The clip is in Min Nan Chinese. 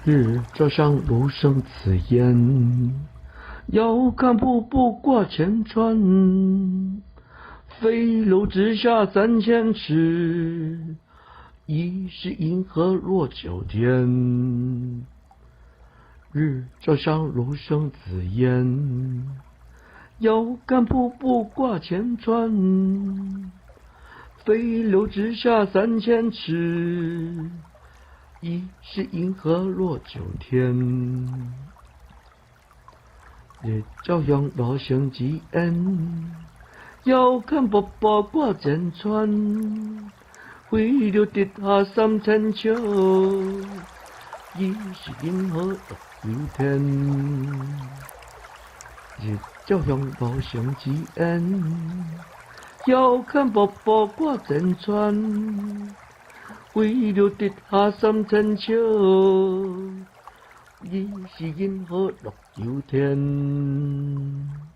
日照香爐生紫煙，遙看瀑布掛前川。飛流直下三千尺，疑是銀河落九天。日照香爐生紫煙，遙看瀑布掛前川。飛流直下三千尺，疑是銀河落九天。日照香爐生紫煙，遙看瀑布掛前川。飛流直下三千尺，疑是銀河落九天。日照香爐生紫煙，遙看瀑布掛前川。飛流直下三千尺，疑是銀河落九天。